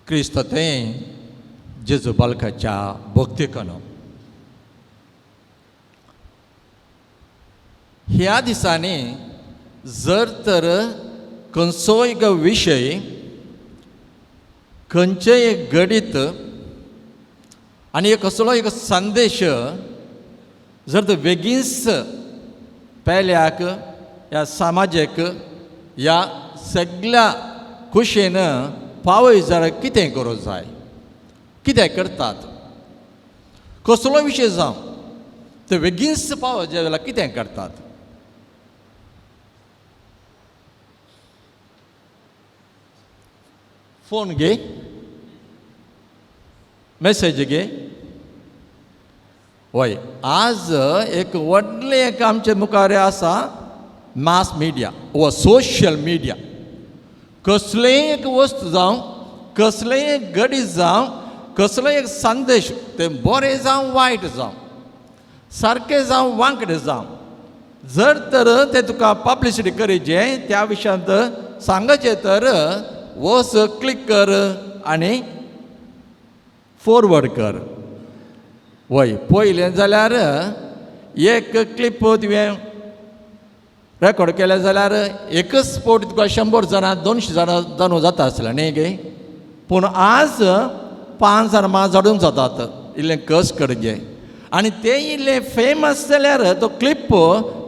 क्रिस्त तें जेजू बालकाच्या भक्तीकन ह्या दिसांनी जर तर खंयचो एक विशय खंयचेय एक घडीत आनी एक असलो एक संदेश जर तर बेगीनच पेल्याक ह्या समाजेक ह्या सगल्या खुशयेन पावय जाल्यार कितें करूंक जाय, कितें करतात, कसलो विशय जावं ते बेगीनच पावय जाल्यार कितें करतात. फोन घे, मेसेज घे. वय आज एक व्हडलें एक आमचे मुखार आसा मास मिडिया वा सोशल मिडिया. कसलेंय एक वस्तू जावं, कसलेंय एक घडीत जावं, कसलोय एक संदेश, तें बरें जावं वायट जावं, सारकें जावं वांकडें जावं, जर तर तें तुका पब्लिसिटी करीचें त्या विशयांत सांगचें तर वच क्लिक कर आनी फॉरवर्ड कर. वय पयलें जाल्यार एक क्लिप तुवें रेकॉर्ड केलें जाल्यार एकच स्पोट तुका 100 जाणां 200 जाणां जाणू जाता आसलें न्ही गे. पूण आज 5 जाणां जाडूंक जातात इल्लें कस करचें आनी तें इल्लें फेमस जाल्यार तो क्लिप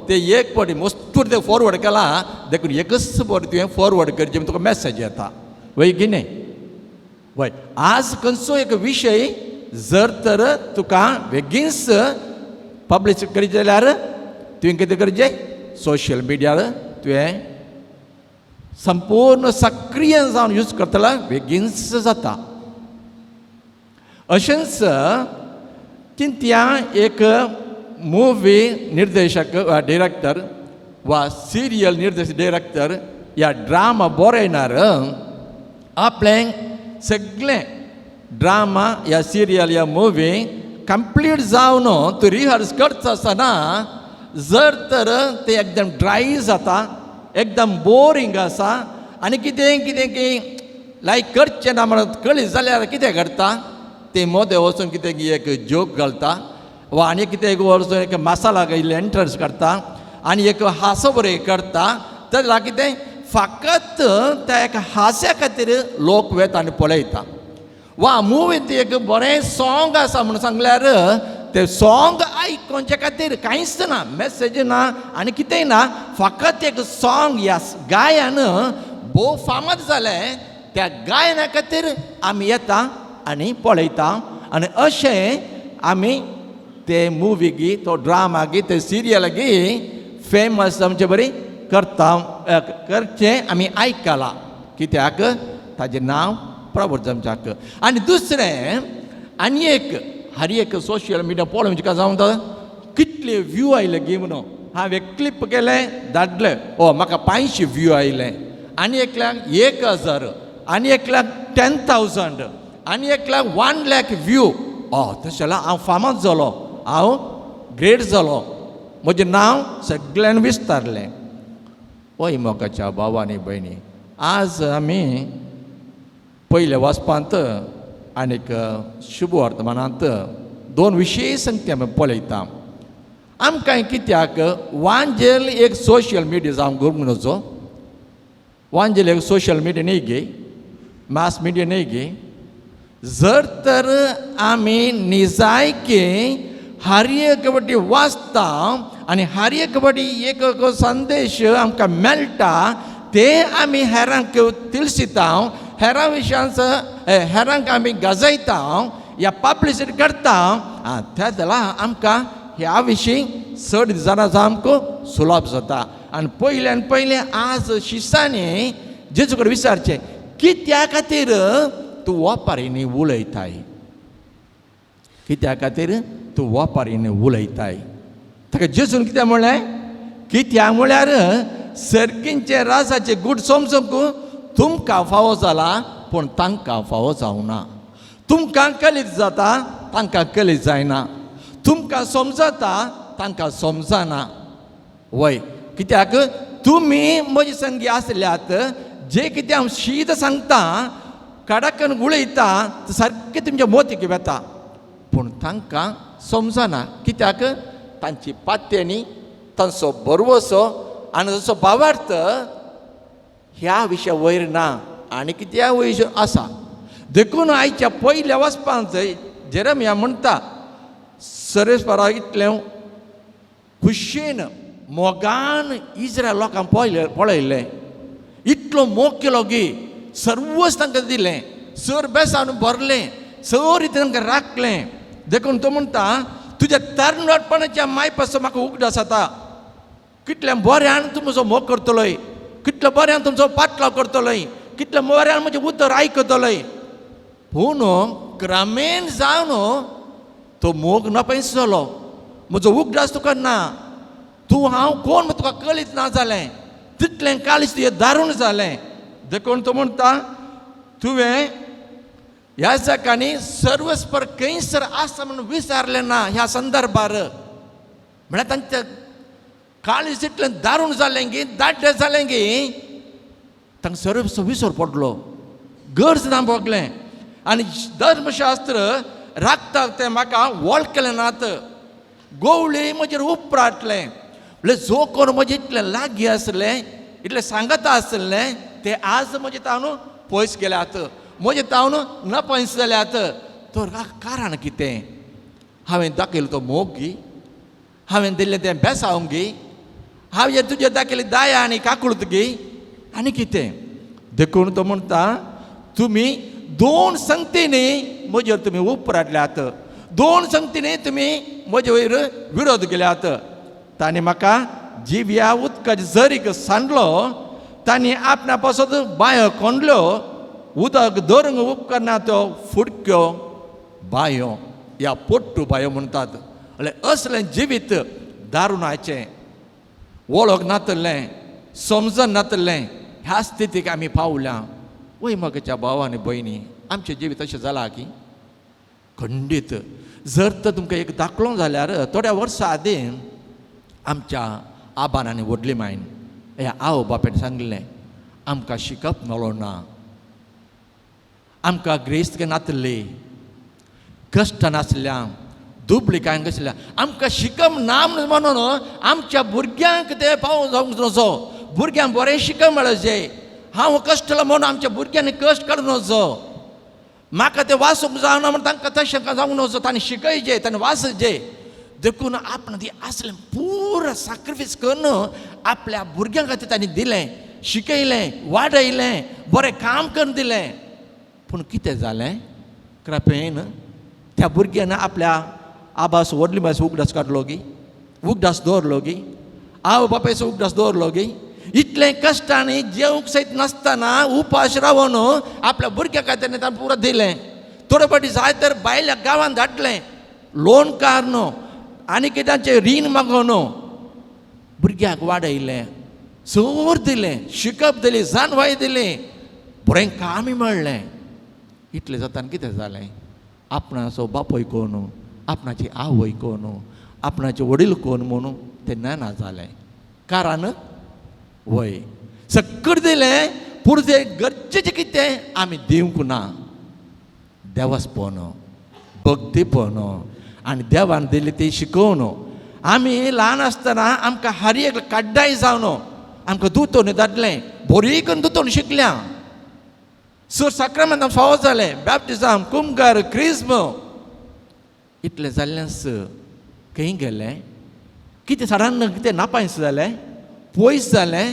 ते एक फावटी मस्तूर तें फॉरवर्ड केलां देखून एकच फावटी तुवें फॉरवर्ड करचें तुका मॅसेज येता. वय की न्ही? वय आज खंयचो एक विशय जर तर तुका बेगीनच पब्लिश करीत जाल्यार तुवें कितें करचें, सोशल मिडियार तुवें संपूर्ण सक्रीय जावन यूज करतलो बेगीनच जाता. अशेंच चिंतया एक मुवी निर्देशक वा डिरेक्टर वा सिरियल निर्देशक डिरेक्टर या ड्रामा बरयणार आपलें सगळें ड्रामा या सिरियल या मुवी कंप्लीट जावन तूं रिहर्स करता आसतना जर तर तें एकदम ड्राय जाता, एकदम बोरींग आसा आनी कितें कितें की लायक करचें ना म्हणून कळीत जाल्यार कितें करता, ते मोदें वचून कितें एक जोक घालता वा आनी कितें एक वचून एक मसाला इल्लें एंट्रन्स करता आनी एक हांसो बरें करता. तर कितें फकत त्या एका हांस्या खातीर लोक वेता आनी पळयता. वा मुवींत एक बरें सोंग आसा म्हणून सांगल्यार तें सोंग आयकोवचे खातीर कांयच ना, मॅसेज ना आनी कितेंय ना, फकत एक सोंग ह्या गायन भोव फामाद जालें त्या गायना खातीर आमी येता आनी पळयता आनी अशें आमी ते मुवी गी तो ड्रामा गी ते सिरियल गी फेमस आमचे बरी करता करचें आमी आयकलां. कित्याक ताजें नांव प्रभु जमच्याक. आनी दुसरें आनी एक हर एक सोशल मिडिया पळोवंक तुका जावं कितले व्यू आयले गी म्हणून हांवें क्लिप केलें धाडलें, ओ म्हाका 500 व्यू आयले, आनी एकल्याक 1000, आनी एकल्याक 10,000, आनी एकल्याक 1 लाख व्यू. ओ तशें जाल्यार हांव फामाद जालो, हांव ग्रेट जालो, म्हजें नांव सगळ्यान विस्तारलें. ओय मोगाच्या भाव आनी भयणी, आज आमी पयल्या वाचपांत आनीक शुभ वर्तमानांत 2 विशय संगती आमी पळयता. आमकां कित्याक वांजेल एक सोशल मिडिया जावंक गुरगुनचो, वांजेल एक सोशल मिडिया न्ही गे, मास मिडिया न्ही गे. जर तर आमी निजायकी हर एक वाटी वाचता आनी हर एक वाटी एक संदेश आमकां मेळटा ते आमी हेरांक तिळसिता, हेरां विशयांच हेरांक आमी गाजयता या पब्लिसिटी करता, त्या जाल्यार आमकां ह्या विशीं चड जाणां आमकां सुलभ जाता. आनी पयल्यान पयलें आज शिसांनी जेजू कडेन विचारचें कित्या खातीर तूं वपारींनी उलयताय, कित्या खातीर तूं वपारींनी उलयताय. ताका जेजून कितें म्हणलें, कित्याक म्हळ्यार सर्गींचे राजाचे गूट समजूंक तुमकां फावो जाला पूण तांकां फावो जावना. तुमकां कलीत जाता तांकां कलीत जायना, तुमकां समजता तांकां समजना. वय कित्याक तुमी म्हजे संगी आसल्यात, जे कितें हांव शीत सांगता कडकन उलयता सारकें तुमच्या मोतीक वेता, पूण तांकां समजना. कित्याक तांची पात्यणी, तांचो भरवसो आनी तांचो भावार्थ ह्या विशया वयर ना आनी कित्या वयर आसा. देखून आयच्या पयल्या वचपांत जेरमिया म्हणटा सरेस्परा इतलें खुशयेन मोगान इस्रायल लोकांक पळयलें, इतलो मोग केलो की सर्वच तांकां दिलें, सर बेसान भरलें, सर तांकां राखलें. देखून तो म्हणटा तुज्या तरणाटपणाच्या मायपासून म्हाका उगडास जाता, कितल्या बऱ्यान तूं म्हजो मोग करतलोय, कितल्या बऱ्यान तुमचो पाटलाव करतलोय, कितल्या बऱ्यान म्हजें उतर आयकतलोय. पूण क्रमेन जावन तो मोग नपयस जालो, म्हजो उगडास तुका ना, तूं हांव कोण तुका कळीत ना जालें, तितलें काळीज तुजें दारूण जालें. देखून तो म्हणटा तुवें ह्या जाकांनी सर्वस्पर खंयसर आसा म्हणून विचारलें ना. ह्या संदर्भार म्हळ्यार तांच्या काळीज इतलें दारूण जालें की, दाड्डें जालें की तांकां सर्वस्व विसर पडलो, गरज ना भोगलें. आनी धर्मशास्त्र राखता तें म्हाका वळखलें नात, गोवळी म्हजेर उपराटलें. म्हणल्यार जो कोण म्हजें इतलें लागीं आसलें, इतलें सांगता आसलें, ते आज म्हजे तावन पयस गेल्यात, म्हजे तावन नपयस जाल्यात. तर कारण कितें? हांवें दाखयलो तो मोग गी, हांवें दिल्लें तें बेसावंक गी, हांवें तुजें दाखयली दाया आनी काकूळत गी, आनी कितें? देखून तो म्हणटा तुमी दोन संगतींनी म्हजेर तुमी उपराटल्यात, दोन संगतींनी तुमी म्हजे वयर विरोध केल्यात. तांणी म्हाका जिव्या उदकाच्या झरीक सांडलो, तांणी आपणा पासत बांयो कोंडल्यो, उदक धरूंक उपकरना त्यो फुडक्यो बांयो या पोट्टू बांयो म्हणटात. म्हणल्यार असलें जिवीत दारुणाचें, वळख नातलें, समजन नातलें, ह्या स्थितीक आमी पावल्या. वय मगच्या भाव आनी भयणी, आमचें जिवीत अशें जालां की खंडीत. जर तर तुमकां एक दाखलो जाल्यार थोड्या वर्सां आदीं आमच्या आबान आनी व्हडली मायन ह्या आवय बापायन सांगलें आमकां शिकप मेळो ना, आमकां ग्रेस्त नातली, कश्ट नासल्या, दुबळी कांय कसल्या, आमकां शिकप ना म्हणून आमच्या भुरग्यांक तें पावोवंक जावंक नजो, भुरग्यांक बरें शिकप मेळचें, हांव कश्टलो म्हणून आमच्या भुरग्यांनी कश्ट काडूं नजो, म्हाका तें वाचूंक जावना म्हण तांकां तशें जावंक नजो, तांणी शिकयचें, तांणी वाचचें. देखून आपण ती आसलें पुरा साक्रिफायस करून आपल्या भुरग्यां खातीर तांणी दिलें, शिकयलें, वाडयलें, बरें काम करून दिलें. पूण कितें जालें? कृपेन त्या भुरग्यान आपल्या आबास व्हडली मास उगडास काडलो गी, उगडास दवरलो गी, आवय बापायचो उगडास दवरलो गी. इतलें कश्टांनी जेवंक सयत नासतना उपास रावन आपल्या भुरग्या खातीर ताणें पुरो दिलें. थोडे फावटी जाय तर भायल्या गांवांत धाडलें, लोन काडून आनी कित्याचें रीण मागोवन भुरग्याक वाडयलें, सर दिलें, शिकप दिलें, जाणवाय दिली, बरें कामय मेळ्ळें. इतलें जाता कितें जालें? आपणाचो बापूय कोण, आपणाची आवय कोण, आपणाचे वडील कोण म्हणून तें ना जालें. कारण वय सक्कर दिलें, पूण तें गरजेचें कितें आमी दिवंक ना. देवस्पण, भक्तीपण आनी देवान दिल्ली ती शिकोवन. आमी ल्हान आसतना आमकां हर एक कड्डाय जावन आमकां दुतोवन धाडलें, बरी करून दुतोवन शिकल्या. सर साक्रामेंतां फावो जालें, बॅप्टिजाम, कुमगार, क्रिज्म, इतलें जाल्लेंच खंय गेलें? कितें सडान कितें नापायस जालें, पयस जालें.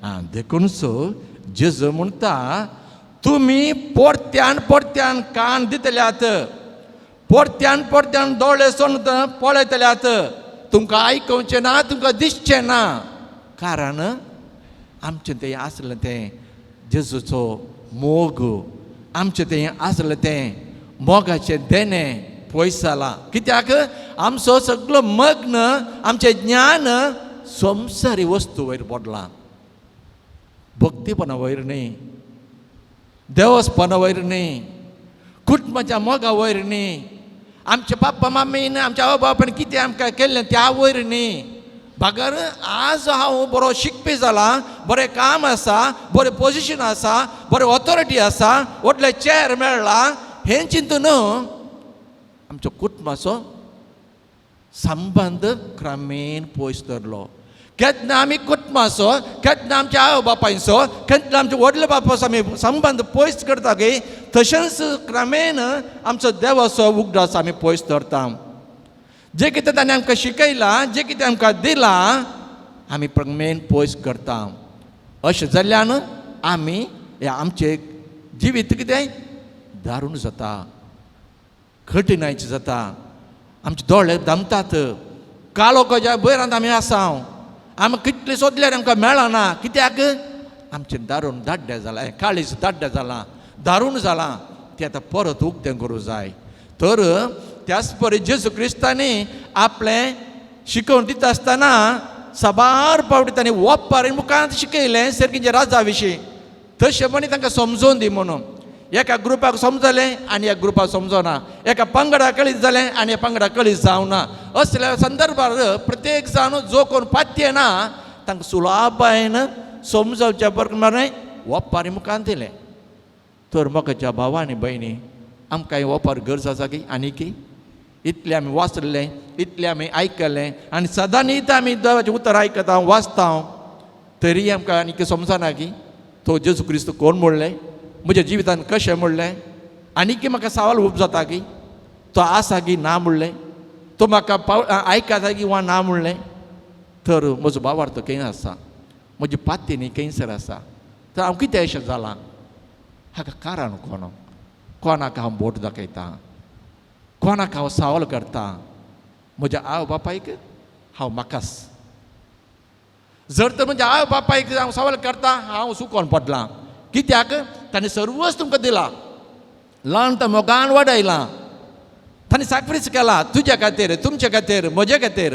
आं, देखूनच जेजू म्हणटा तुमी परत्यान परत्यान कान दितल्यात, परत्यान परत्यान दोळे सोडून पळयतल्यात, तुमकां आयकुचें ना, तुमकां दिसचें ना. कारण आमचें तें आसलें तें जेजूचो मोग, आमचें तें आसलें तें मोगाचें देणें पयस जालां. कित्याक आमचो सगलो मग्न, आमचें ज्ञान संवसारी वस्तू वयर पडलां, भक्तीपणा वयर न्ही, देवस्पणा वयर न्ही, कुटुंबाच्या मोगा वयर न्ही, आमच्या पाप्पा मामीन आमच्या आवय बापान कितें आमकां केल्लें त्या वयर न्ही. बगर आज हांव बरो शिकपी जाला, बरें काम आसा, बरें पोजिशन आसा, बरें ऑथॉरिटी आसा, व्हडलें चेर मेळ्ळा, हें चिंतून आमच्या कुटुंबाचो संबंद क्रमेन पयस धरलो. केन्ना आमी कुटुंबाचो, केन्ना आमच्या आवय बापायचो, केन्ना आमच्या व्हडल्या बापाचो आमी संबंद पयस करता गे, तशेंच क्रमेन आमचो देवाचो उगडास आमी पयस धरता. जें कितें ताणें आमकां शिकयलां, जें कितें आमकां दिलां, आमी क्रमेन पयस करता. अशें जाल्ल्यान आमी हें आमचें जिवीत कितें दारूण जाता, कठिणायचें जाता. आमचे दोळे दमतात, काळो गजा भयरांत आमी आसा. आमी कितले सोदल्यार आमकां मेळना. कित्याक? आमचें दारूण दाड्डें जालां, काळीज दाड्डें जालां, दारूण जालां. तें आतां परत उक्तें करूं जाय. तर त्याच परी जेजू क्रिस्तांनी आपलें शिकोवन दिता आसतना साबार पावटी तांणी ओपारी मुखार शिकयलें सर्गीच्या राजा विशीं. तशें म्हणी तांकां समजोवन दी म्हणून. एका ग्रुपाक समजलें आनी एका ग्रुपाक समजना, एका पंगडा कळीत जालें आनी एका पंगडा कळीत जावना. असल्या संदर्भार प्रत्येक जाण जो कोण पात्य ना तांकां सुलाबायन समजावच्या प्रमाणे ओपारी मुखार दिलें. तर म्हाका भावा आनी भयणी, आमकां ही ओपार गरज आसा की आनी की इतलें आमी वाचलें, इतलें आमी आयकलें आनी सदांनीत आमी देवाचें उतर आयकता, वाचता, तरी आमकां आनी समजना की तो जेजू क्रिस्त कोण म्हणलें, म्हज्या जिवितान कशें म्हणलें. आनी की म्हाका सवाल उब जाता की तो आसा की ना म्हणलें, तो म्हाका पाव आयकता की वा ना म्हणलें. तर म्हजो भावार्थ खंय आसा, म्हजी पातीनी खंयसर आसा, तर हांव कितें अशें जालां, हाका कारण कोण, कोणाक हांव बोट दाखयता, कोणाक हांव सवाल करता? म्हज्या आवय बापायक हांव म्हाकाच. जर तर म्हज्या आवय बापायक हांव सवाल करता, हांव सुकोन पडलां. कित्याक? ताणें सर्वच तुमकां दिलां, ल्हान तर मोगान वाडयलां, ताणें साक्रिफायस केला तुज्या खातीर, तुमच्या खातीर, म्हज्या खातीर.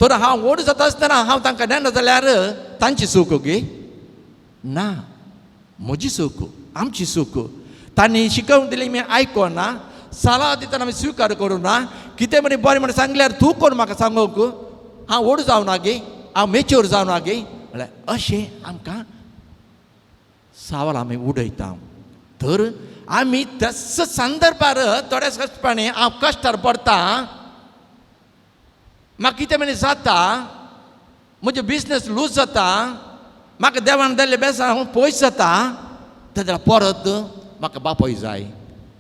तर हांव व्हड जाता आसतना हांव तांकां नेणा जाल्यार तांची चूक गे ना, म्हजी चूक, आमची चूक. तांणी शिकोवन दिली मी आयकोना, सलाह दितना आमी स्विकार करूं ना. कितें म्हणी बरें म्हण सांगल्यार तूं कोण म्हाका सांगूंक, हांव व्हड जावना गे, हांव मेच्योर जावना गे, म्हळ्यार अशें आमकां सवाल आमी उडयता. तर आमी त्याच संदर्भार थोड्या कश्टपणी हांव कश्टार पडटा, म्हाका कितें म्हणी जाता, म्हजें बिजनस लूज जाता, म्हाका देवान दिल्लें बेसांव पयस जाता, तेन्ना परत म्हाका बापूय जाय,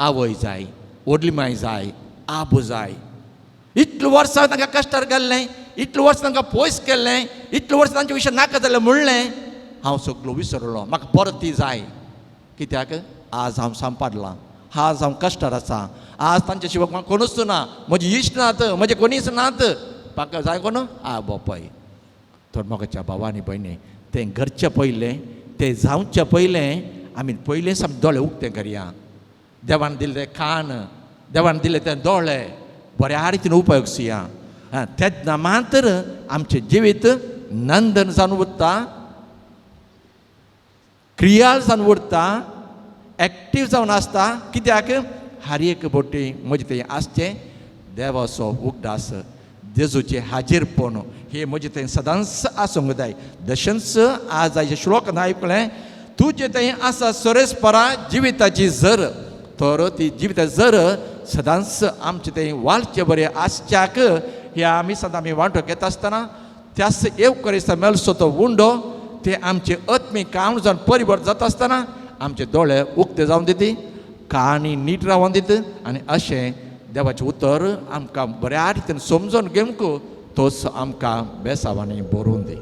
आवय जाय, व्हडली माय जाय, आबो जाय. इतलें वर्सां तांकां कश्टार घाल्लें, इतलें वर्सां तांकां पयस केल्लें, इतलें वर्सां तांचे विशय नाका जालें म्हणलें, हांव सगलो विसरलो, म्हाका परत ती जाय. कित्याक? आज हांव सांपाडलां, आज हांव कश्टार आसा, आज तांच्या शिवाय म्हाका कोणूच ना, म्हजी इश्ट नात, म्हजे कोणीच नात, म्हाका जाय कोण आ बापाय. तर म्हाका भावा आनी भयणी, तें घरचें पयलें, तें जावचें पयलें आमी पयलेंच आमी दोळे उक्तें करया. देवान दिल्लें तें कान, देवान दिल्ले ते दोळे बऱ्या रितीन उपयोग सुया. तेन्ना मात्र आमचें जिवीत नंदन जावन उरता, क्रिया जावन उरता, एक्टीव जावन आसता. कित्याक? हर एक बोटी म्हजें थंय आसचें देवाचो उगडास, जेजूचें हाजीरपण हे म्हजें थंय सदांच आसूंक जाय. तशेंच आज आयच्या श्लोकान आयकलें, तुजें थंय आसा सरेस्परा जिविताची जर, तर ती जिविता जर सदांच आमचें थंय वालचें बरें आसच्याक ह्या आमी सदां आमी वांटो घेता आसतना त्याच येवकरिस्ता मेळचो तो उंडो ते आमचे आत्मीक काम जावन परिवर्तन जाता आसतना आमचे दोळे उक्ते जावन दिती, काणी नीट रावन दित, आनी अशें देवाचें उतर आमकां बऱ्या रितीन समजून घेवंक तोच आमकां बेसावांनी बरोवन दी.